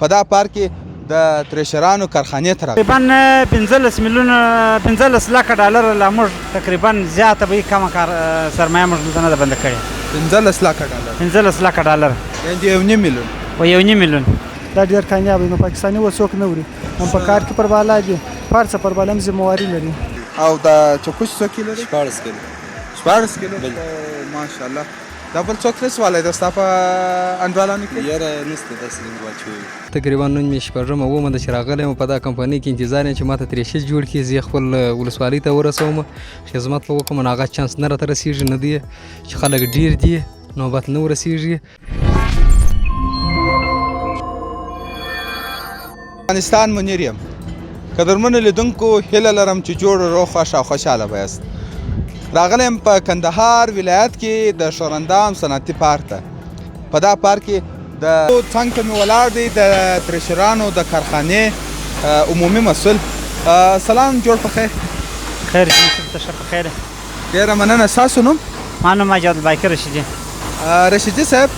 په دا پارک کې د تریشرانو کارخانې ته راغلی. تقریبا 15 میلیون 15 لکه ډالر لا موږ تقریبا زیاته به کمه کار سرمایه موږ دلته نه ده بنده کړې. 15 لکه ډالر. 15 لکه ډالر. یعنې یو نیم میلیون. و یو نیم میلیون. دا ډېر کامیاب دی، نو پاکستاني و څوک نه وړي، هم په کار کې پر بالا دي، په هر څه پر بالا هم ذمه لري. او دا چکش څو کیلو دی؟ 16 کیلو. 16 کیلو، ماشاءالله. دا بل څوک نشي والی دا ستا په انډوالانو کې؟ یاره نشته داسې انډوال چې وي. تقریبا نن مې شپږمه اوومه ده چې راغلی یم، په دا کمپنۍ کې انتظار یم چې ماته تریشي جوړ کړي، زه یې خپل ولسوالۍ ته ورسوم، خدمت به وکړم. نو هغه چانس نه راته رسېږي، نه دی چې خلک ډېر دي، نوبت نه ورسېږي. افغانستان منیر یم. قدرمنو لیدونکو، هیله لرم چې جوړ روغ، خوښ او خوشحاله به یاست. راغلی یم په کندهار ولایت کې د ښورندام صنعتي پارک ته. په دا پارک کې د څنګ ته مې ولاړ دی د تریشرانو د کارخانې عمومي مسؤل. سلام، جوړ په خیر؟ خیر ته ښه په خیر. ډېره مننه. ستاسو نوم؟ ما نوم حاجي عبدالباقي رشیدي. رشیدي صاحب،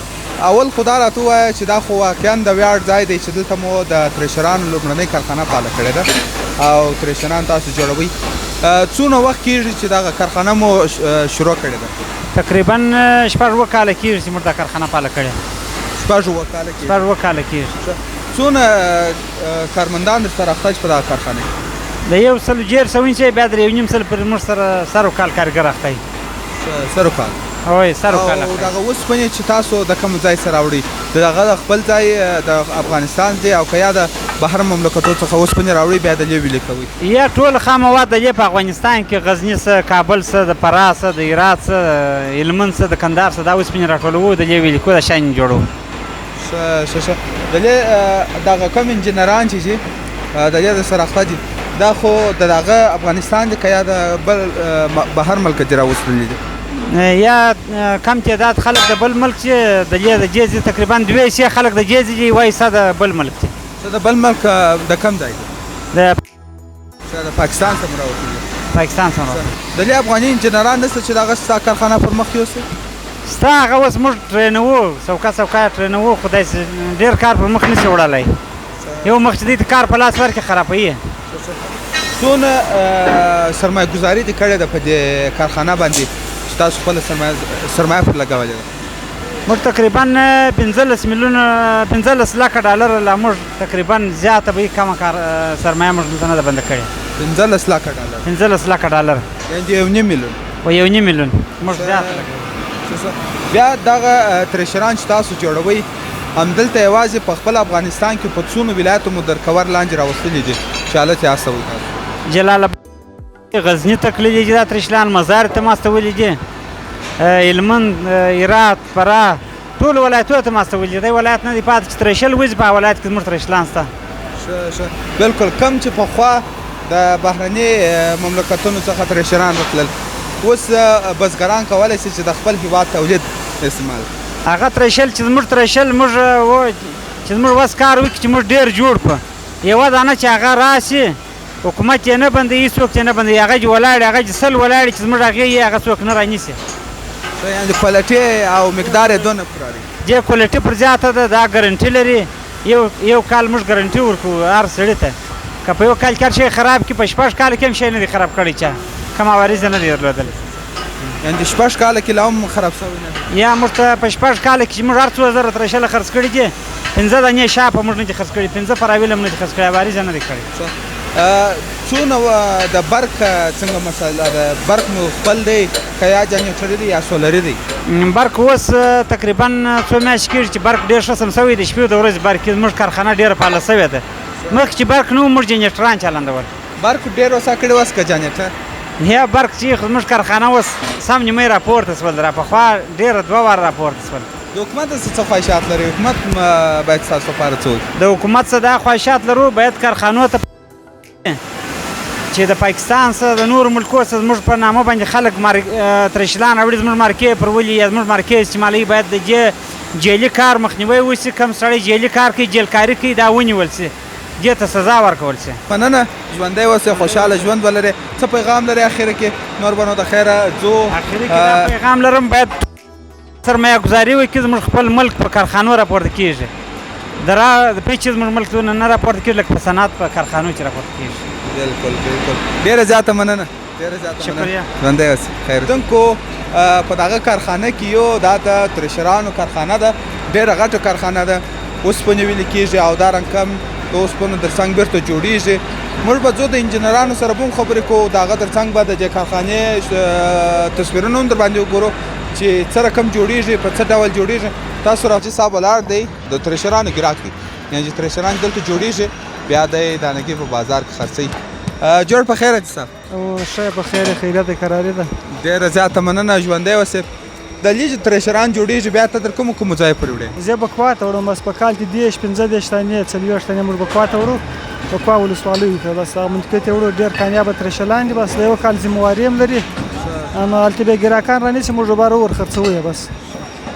اول خو دا راته ووایه چې دا خو واقعا د ویاړ ځای دی چې دلته مو د تریشرانو لومړنۍ کارخانه فعاله کړې ده او تریشران تاسو جوړوئ. څونه وخت کېږي چې دغه کارخانه مو شروع کړې ده؟ تقریبا شپږ اووه کاله کېږي چې موږ دا کارخانه فعاله کړې. شپږ اووه کاله کېږي. شپږ اووه کاله کېږي. څونه کارمندان در سره اخته په دغه کارخانه کې؟ د یو سل ډېر سوي چې بیا در یو نیم سل پورې موږ سره سر و کال کارګر اخته. سر و کال. وای، سر و کال. او دغه اوسپنې چې تاسو د کوم ځای سره راوړئ، د دغه د خپل ځای د افغانستان دی او که یا د بهر مملکتو څخه اوسپنې راوړئ بیا د لې ویلي کوئ؟ یا ټول خام مواد د لې په افغانستان کې غزني څه، کابل څه، د فراه څه، د هرات څه، هلمند څه، د کندهار څه، دا اوسپنې راټولوو، د لې ویلي کوو، دا شیان جوړوو. ښه ښه ښه. د لې دغه کوم انجینران چې دي د دې د سره اخته دي، دا خو د دغه افغانستان دی که یا د بل بهر ملک دي راوستلي دي؟ یا کم تعداد خلک د بل ملک چې د دې د جیزې تقریبا دوې حصې خلک د جیزې دي، یوه حصه د بل ملک دي. څه د بل ملک د کوم ځای دی؟ د د پاکستان څخه راوتلي دي. پاکستان څخه راوتلي. د دې افغاني انجینران نشته چې دغه ستا کارخانه پر مخ یوسي؟ ستا هغه اوس موږ ټرینوو، څوکه څوکه ټرینوو، خو داسې ډېر کار پر مخ نشي وړلی. یو مخ چې دوی ته کار په لاس ورکړي خرابوي. څونه سرمایه ګذاري دې کړې ده په دې کارخانه باندې چې تاسو خپله سرمایه پر لګولې ده؟ موږ تقریبا 15 میلیون 15 لکه ډالر لا موږ تقریبا زیاته به کمه کار سرمایه موږ دلته نه ده بنده کړې. 15 لکه ډالر. 15 لکه ډالر. یعنې یو نیم میلیون. و یو نیم میلیون موږ زیاته لګولې. بیا دغه تریشران چې تاسو جوړوئ همدلته یوازې په خپل افغانستان کې په څونو ولایتو مو در کور لاندې راوستلي دي چې هلته یې استوئ تاسو؟ جلال اباد، غزني ته تللي دي دا ترشلان، مزار ته مو استولي دي، هلمند، هرات، فراه، ټولو ولایتونو ته مو استولي دي. دی ولایت نه دی پاتې چې ترشل وځي، په ولایت کې زموږ ترشلان شته. ښه ښه، بلکل. کوم چې پخوا د بهرني مملکتونو څخه ترشران راتلل، اوس بزګران کولی شي چې د خپل هیواد تولید استعمال کړي. هغه ترشل چې زموږ ترشل موږ چې زموږ وس کار وکړي چې موږ ډېر جوړ کړو، یوه دانه چې هغه راشي حکومت یې نه بندوي، هېڅوک یې نه بندوي، هغه چې ولاړې، هغه چې سل ولاړې چې زموږ هغې یې هغه څوک نه رانیسي. یعنې کوالټي او مقدار یې دونه پوره دی؟ دې کوالټي پر زیاته ده، دا ګرنټي لري. یو کال موږ ګرنټي ورکوو هر سړي ته، که په یو کال کې هر شی خراب کړي، په شپږ کال کې هم شی نه دی خراب کړی، چا کوم عوارض نه دی درلودلی. یعنې شپږ کاله کې لا هم خراب شوی نه دی؟ یا موږ ته په شپږ کاله کې چې موږ هر څو زره ترشله خرڅ کړي دي، 5 دانې شاپه موږ نه دي خرڅ کړي، 5 فراویل هم نه دي خرڅ کړي، عوارض نه دي کړي. څونه د برق څنګه مسله ده؟ برق مو خپل دی که یا جنریټري دی یا سولري دی؟ برق اوس تقریبا څو میاشتې کېږي چې برق ډېر ښه سم شوی دی، شپې د ورځې برق زموږ کارخانه ډېره فعاله شوې ده. مخکې چې برق نه و موږ جنریټران چلندول. برق ډېر وسا کړی اوس که جنریټر؟ یا برق چې زموږ کارخانه اوس سم نیمه راپورته شول، را پخوا ډېره دوه واره راپورته شول. د حکومت څه څه خواهشات لرئ؟ حکومت باید ستاسو لپاره څه وکړي؟ د حکومت څه دا خواهشات لرو، باید کارخانو ته چې د پاکستان څخه د نورو ملکو څخه زموږ په نامه باندې خلک ترشلان راوړي، زموږ مارکې پر ولي یا زموږ مارکې استعمالوي، باید د دې جعلي کار مخنیوی وشي. کوم سړی جعلي کار کوي، جعلکاري کوي، دا ونیول شي، دې ته سزا ورکول شي. مننه، ژوندی اوسې، خوشحاله ژوند ولرې. څه پیغام لرې اخره کې؟ نور به نو د خیره ځو. اخره کې دا پیغام لرم، باید سرمایه ګذاري وکړي، زموږ خپل ملک په کارخانو راپورته کېږي. د را د پیچ زموږ ملک دونه نه راپورته کېږي لکه په صنعت په کارخانو چې راپورته کېږي. بالکل بالکل، ډیره زیاته مننه، ډیره زیاته مننه. شکریه. ژوندی اوسې. خیر دنکو په دغه کارخانه کې یو دا د ترشرانو کارخانه ده، ډیره غټه کارخانه ده، اوسپنې ویلې کېږي او دا رنګ کم د اوسپنو تر څنګ بیرته جوړیږي. موږ به ځو د انجنیرانو سره به هم خبرې کوو، د هغه تر څنګ به د دې کارخانې تصویرونه هم در باندې وګورو چې څه رقم جوړیږي، په څه ډول جوړیږي. تاسو راجي صاحب ولاړ دی، د ترشرانو ګراک دی، یعنې چې ترشران دلته جوړیږي بیا دی دانګي په بازار کې خرڅوي. جوړ په خیر حاجي صاحب. ښه په خیر، خیریت قراري ده. ډېره زیاته مننه، ژوندی اوسې. د لیجې ترشران جوړیږي بیا ته تر کومو کومو ځای پورې وړې؟ زه بکوا ته وړم، بس په کال کې 30 35 تنې 40 تنې موږ بکوا ته وړو، بکوا ولسوالیو ته، بس هغه منطقې ته وړو. ډېر کامیابه ترشلان دي، بس د یو کال ذمهواري هم لري، نو هلته بیا ګراکان رانیسي، موږ دوباره ور خرڅوو یې. بس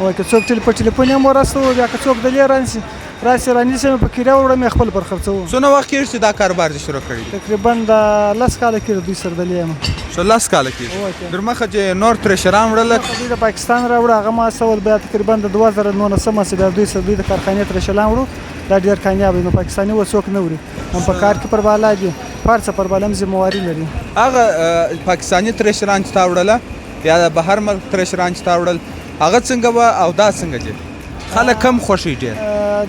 او که څوک په ټلیفون یې هم ورسوو، بیا که څوک د لې رانیسي راسي رانیسي مې په کرایه وړم یې، خپل پر خرڅوو. څونه وخت کېږي چې دا کاروبار دې شروع کړی دی؟ تقریبا د 10 کاله کېږي دوی سره د لې یم. څه 10 کاله کېږي؟ در مخه چې نور ترشران وړل؟ دوی د پاکستان راوړه، هغه ما سول بیا تقریبا د 2019 څخه بیا دوی سره دوی د کارخانې ترشلان وړو، دا ډېر کامیاب دی. نو پاکستاني اوس څوک نه وړي، هم په کار کې پر بالا دي، په هر څه پر بالا هم ذمهواري لري. هغه پاکستاني ترشران چې تا وړله یا د بهر ملک ترشران چې تا وړل، هغه څنګه وه او دا څنګه دي؟ خلک کم خوښوي ډېر؟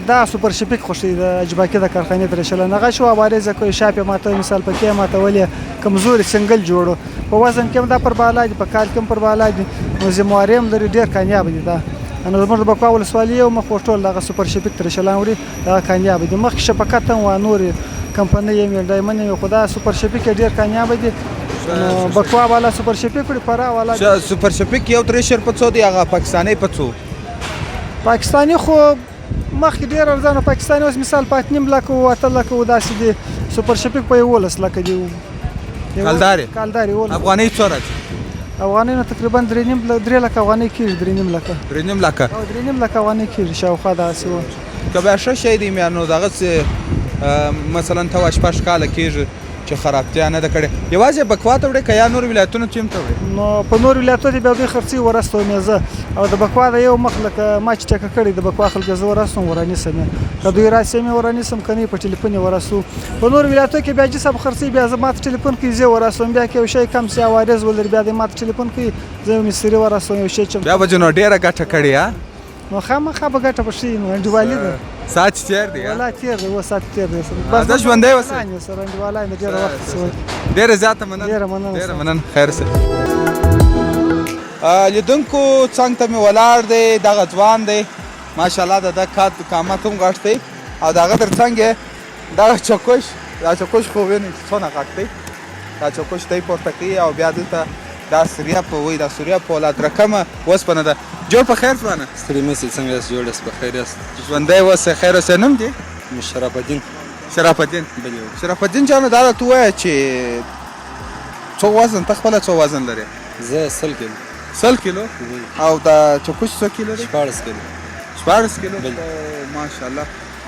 دا سوپر شفیق خوښوي، د اجباکي د کارخانې ترشلان. هغه شو عوارض کوي، شاپ یې ماته مثال پکې ماتولې، کمزوري سنګل جوړو، په وزن کې هم دا پر بالا دي، په کال کې هم پر بالا دي، نو ذمهواري هم لري، ډېر کامیاب دي دا. نو زموږ د بکوا ولسوالي یو مخ ټول دغه سوپر شفیق ترشلان وړي، دغه کامیاب دي. مخکې شفقت هم وه، نورې کمپنۍ یې وې، ډایمنډ یې وې، خو دا سوپر شفیق یې ډېر کامیاب دي. نو بکوا والا سوپر شفیق وړي، فراه والا سوپر شفیق یو ترشر په څو دی، هغه پاکستاني په څو؟ پاکستاني خو مخکې ډېر ارزانه، پاکستاني اوس مثال په 8.5 لکه و، 8 لکه و داسې دي. سوپر شفیق په 11 لکه دی. کالدارې؟ کالدارې 11. افغانۍ څو راځي؟ افغانۍ نو تقریبا 3.5 لکه افغانۍ کېږي، 3.5 لکه. 3.5 لکه؟ او 3.5 لکه افغانۍ کېږي شاوخوا داسې و. که بیا ښه شی دی بیا نو دغسې مثلا ته وایې 6 کاله کېږي چې خرابتیا نه ده کړې، یوازې بکوا ته وړې که یا نورو ولایتونو ته هم ته وړې؟ نو په نورو ولایتونو کې بیا دوی خرڅوي ورستوم یې زه، او د بکوا د یو مخ لکه ما چې ټیکه کړی د بکوا خلک زه ورستوم ورانیسم یې، که دوی راسي مې ورانیسم، که نه په ټلیفون یې ورسو. په نورو ولایتونو کې بیا جسم خرڅوي، بیا زه ماته ټلیفون کوي، زه یې ورسوم، بیا که یو شی کم سي عوارض ولري بیا دی ماته ټلیفون کوي، زه یو مستري ورسوم یو شی چې بیا به نو ډېره ګټه کړې ها؟ نو خامخا به ګټه به ښه وي، نو انډیوالي ده. ساعت چې تېر دی، ولا تېر دی، اوس ساعت تېر دی. بس ژوندی اوسئ. سره انډیوالان دی، ډېره وخت سوی. ډېره زیاته مننه. ډېره مننه. ډېره مننه، خیر شه. لیدونکو څنګ ته مې ولاړ دی دغه ځوان دی، ماشاءالله د ده قد قامت هم غټ دی، او د هغه تر څنګ یې دغه چکش، دا چکش خو وینئ چې څونه غټ دی، دا چکش دی پورته کوي او بیا دلته دا سوریه په وایي، دا سوریه پولاد رقمه وسپنه ده. جوړ په خیر ځوانه. ستړي مه شئ، څنګه یاست؟ جوړ یاست؟ په خیر یاست؟ ژوندی اوسې، خیر اوسې. نوم دې؟ شرف الدین. شرف الدین. بلې. شرف الدین جانه دا راته ووایه چې څو وزن ته خپله څو وزن لرې؟ زه 100 کیلو. 100 کیلو؟ او دا چکش څو کیلو دی؟ 16 کیلو. 16 کیلو؟ بلې. ماشاءالله.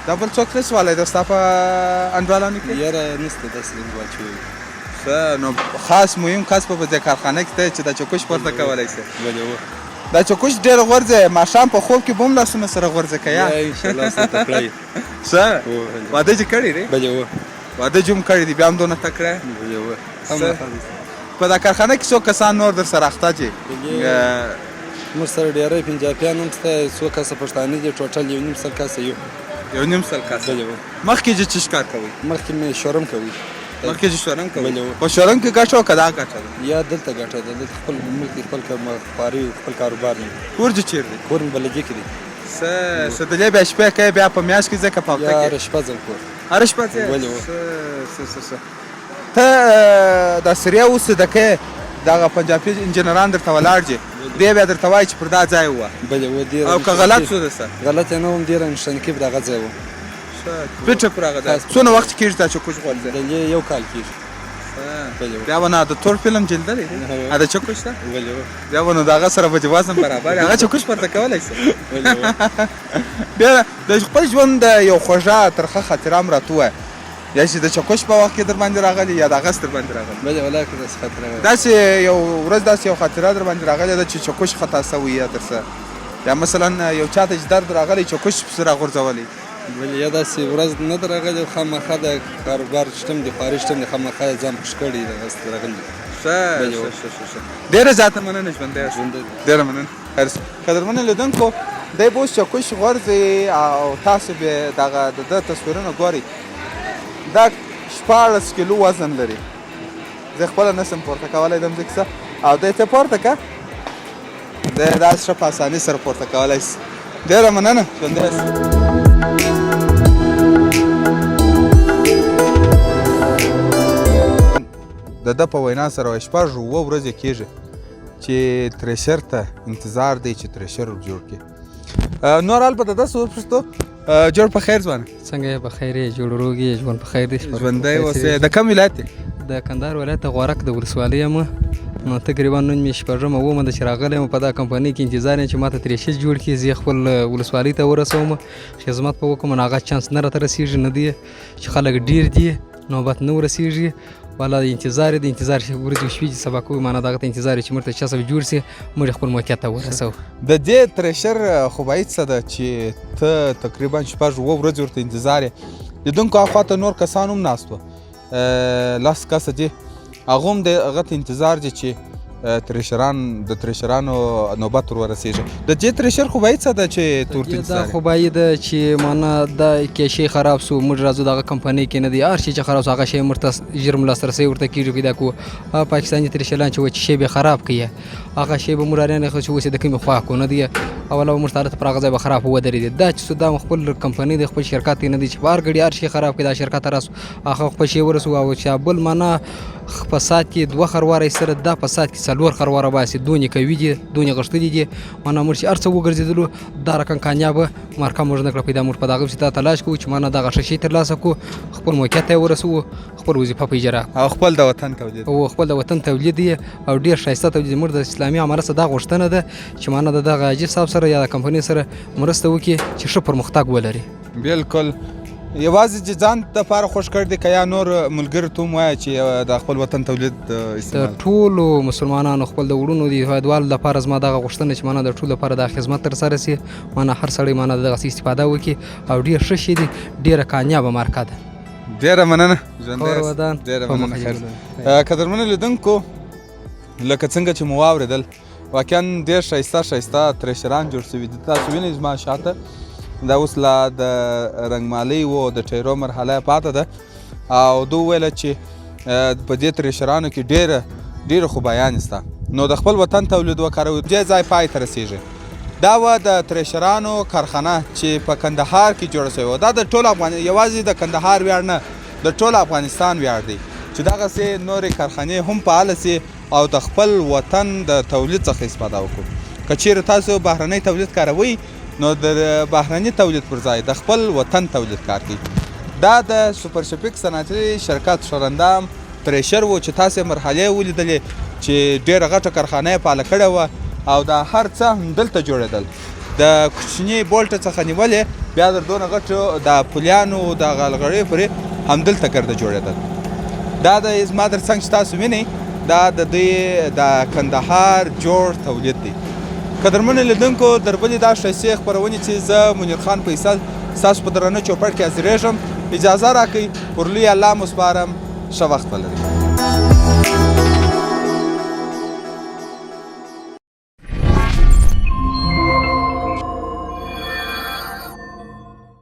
دا بل څوک نشي والی دا ستا په انډوالانو کې؟ یاره نشته داسې انډوال چې وایي. ښه، نو خاص مهم کس به په دې کارخانه کې ته چې دا چکش پورته کولی شي. بلې و. دا چکش ډېر غورځي، ماښام په خوب کې به هم لاسونه سره غورځي که یا؟ یا انشاءالله سره تکړه یې. ښه، و. واده چې کړی دی؟ بلې و. واده چې هم کړی دی، بیا هم دونه تکړه یې؟ بلې و. په دا کارخانه کې څو کسان نور در سره اخته چې؟ موږ سره ډېری پنجابیان هم شته، څو کسه پښتانه دي، ټوټل 1.5 کسه یو. 1.5 کسه؟ بلې و. مخکې چې څه کار کوئ؟ مخکې مې شرم کوي. مخکې چې شرم کوي؟ بلې و. په شرم کې ګټه او که دا ګټه ده؟ یا دلته ګټه ده، دلته خپل ملک دی، خپل خواري او خپل کاروبار دی. کور دې چېرې دی؟ کور مې بلګي کې دی. څه دلې بیا شپې کوې، بیا په میاشت کې ځې که په هفته کې؟ یا هره شپه ځم کور. هره شپه ځې؟ بلې و. څه څه څه ته دا سریه اوس د کې دغه پنجابي انجنیران درته ولاړ دي، دی بیا درته وایي چې پر دا ځای ووه. بلې و. ډېر او که غلط شو درسره؟ غلط یې نه وم، ډېر انشتنکي پر هغه ځای وم. پټه پر هغه ځای. څونه وخت کېږي دا چکش غورځي؟ د دې یو کال کېږي. بلې و. بیا به نه د تور فلم جلده دی، د چکش ده؟ بلې و. بیا به نو د هغه سره به چې وزن برابر هغه چکش پورته کولی شي. بلې و. بیا د خپل ژوند یو خوږه ترخه خاطره هم راته ووایه، یا چې د چکش په وخت کې در باندې راغلي یا د هغه در باندې راغلي. بلې ولا که داسې خاطره وه. داسې یو ورځ داسې یو خاطره در باندې راغلې ده چې چکش خطا سوی یا در څه، یا مثلا یو چاته چې درد راغلی چکش پسې راغورځولی. بلې یا داسې ورځ نه ده راغلې، خامخا د کاروبار شتم دی، خواري شتم دی، خامخا یې ځان خوښ کړی، دغسې راغلي. ښه ښه ښه ښه، ډېره زیاته مننه، ژوندی اوسې. ډېره مننه. قدرمنو لیدونکو، دی به اوس چکش غورځوي او تاسو به دغه د ده تصویرونه ګورئ. دا 16 کیلو وزن لري. زه خپله نشم پورته کولی د مځکې څخه، او دی ته پورته که، دی داسې ښه په اسانۍ سره پورته کولی شي. ډېره مننه، ژوندی اوسې. د ده په وینا سره وایي 6 7 ورځې کېږي چې تریشر ته انتظار دی چې تریشر ور جوړ کړي. نور البته داسې وپوښتو. جوړ په خیر ځوانه؟ څنګه یې؟ په خیر یې؟ جوړ روغ یې؟ ژوند په خیر دی؟ ژوندی اوسې. د کوم ولایت دی؟ د کندهار ولایت د غورک د ولسوالۍ یم. نو تقریبا نن مې شپږمه اوومه ده چې راغلی یم، په دا کمپنۍ کې انتظار یم چې ماته تریشي جوړ کړي، زه یې خپل ولسوالۍ ته ورسوم، خدمت به وکړم. نو هغه چانس نه راته رسېږي، نه دی چې خلک ډېر دي، نوبت نه ورسېږي. والا انتظار دی، انتظار چې ورځې شپې چې سبا کوو، معنا دغه ته انتظار چې موږ ته چسب جوړ شي، موږ خپل موقعیت ته ورسوو. د دې تریشر خو باید څه ده چې ته تقریبا 6 7 ورځې ورته انتظار یې. لیدونکو اخوا ته نور کسان هم ناست وو، 10 کسه دي، هغه هم د هغه ته انتظار دي چې تریشران د تریشرانو نوبت ور ورسېږي. د دې تریشر خو باید څه ده چې ته ورته دا انتظار خو باید چې معنا دا کې شی خراب سو، موږ راځو دغه کمپنۍ کې نه دی، هر شی چې خراب سو هغه شی موږ ته ژر لاسرسی ورته کېږي پیدا کوو. هغه پاکستاني تریشران چې وایي چې شی به خراب کړي، هغه شی به موږ راریان خو چې اوس یې د کومې خوا کو نه دی، اوله موږ ته هلته پر هغه ځای به خراب ودرېدي. دا چې څه دا خپل کمپنۍ دی، خپل شرکت دی نه دی چې په هر ګړي هر شی خراب کړي، دا شرکت ته راسو هغه خپل شی ورسو. او چې بل معنا په ساعت کې 2 خرواره یې سره، دا په ساعت کې 4 خرواره باسي، دونې قوي دي، دونې غښتلي دي. معنا موږ چې هر څه وګرځېدلو دا رقم کامیابه مارکه موږ نه کړه پیدا. موږ په دغه پسې دا تلاش کوو چې معنا دغه ښه شی ترلاسه کړو، خپل موقعیت ته یې ورسوو، خپل وظیفه په اجرا کړو او خپل د وطن تولید. او خپل د وطن تولید دی او ډېر ښایسته تولید. موږ د اسلامي امارت څخه دا غوښتنه ده چې معنا د دغه حاجي صاحب سره یا د کمپنۍ سره مرسته وکړي چې ښه پرمختګ ولري. بالکل، یوازې چې ځان دپاره خوښ کړ دی که یا نور ملګرو ته هم وایه چې د خپل وطن تولید استعمال؟ د ټولو مسلمانانو خپل د وړونو د هېوادوالو دپاره زما دغه غوښتنه چې معنا د ټولو لپاره دا خدمت ترسره شي، معنا هر سړی معنا دغسې استفاده وکړي او ډېر ښه شی دی، ډېره کامیابه مارکه ده. ډېره مننه، ژوندی کور اوسې. ودان. ډېره په مننه، مخه خیر. دې. قدرمنو لیدونکو، لکه څنګه چې مو واورېدل واقعا ډېر ښایسته ښایسته تریشران جوړ شوي دي. تاسو وینئ زما شاته دا اوس لا د رنګمالۍ و د ټیرو مرحله پاته ده، او دوی ویله چې په دې تریشرانو کې ډېره خوبایانې شته، نو د خپل وطن تولید وکاروئ. دې ځای پای ته رسېږي. دا وه د تریشرانو کارخانه چې په کندهار کې جوړه شوې وه. دا د ټول افغان، یوازې د کندهار ویاړ نه، د ټول افغانستان ویاړ دی چې دغسې نورې کارخانې هم فعاله سي او د خپل وطن د تولید څخه استفاده وکړو. که چیرې تاسو بهرنی تولید کاروئ نو د بهرني تولید پر ځای د خپل وطن تولید کار کوي. دا د سوپر شفیق صنعتي شرکت ښورندام تریشر و چې تاسې مرحلې ولیدلې چې ډېره غټه کارخانه یې فعاله کړې وه او دا هر څه همدلته جوړېدل، د کوچني بولټ څخه نیولې بیا تر دونه غټو د پولیانو د غلغړیو پورې همدلته ګرده جوړېدل. دا د زما تر څنګ چې تاسو وینئ دا د دوی د کندهار جوړ تولید دی. قدرمنو لیدونکو، در بلې دا ښایستې خپرونې چې زه منیر خان فیصل ستاسو په درنه چوپړ کې حاضرېږم، اجازه راکړئ، پر لوی الله مو سپارم. ښه وخت ولرئ.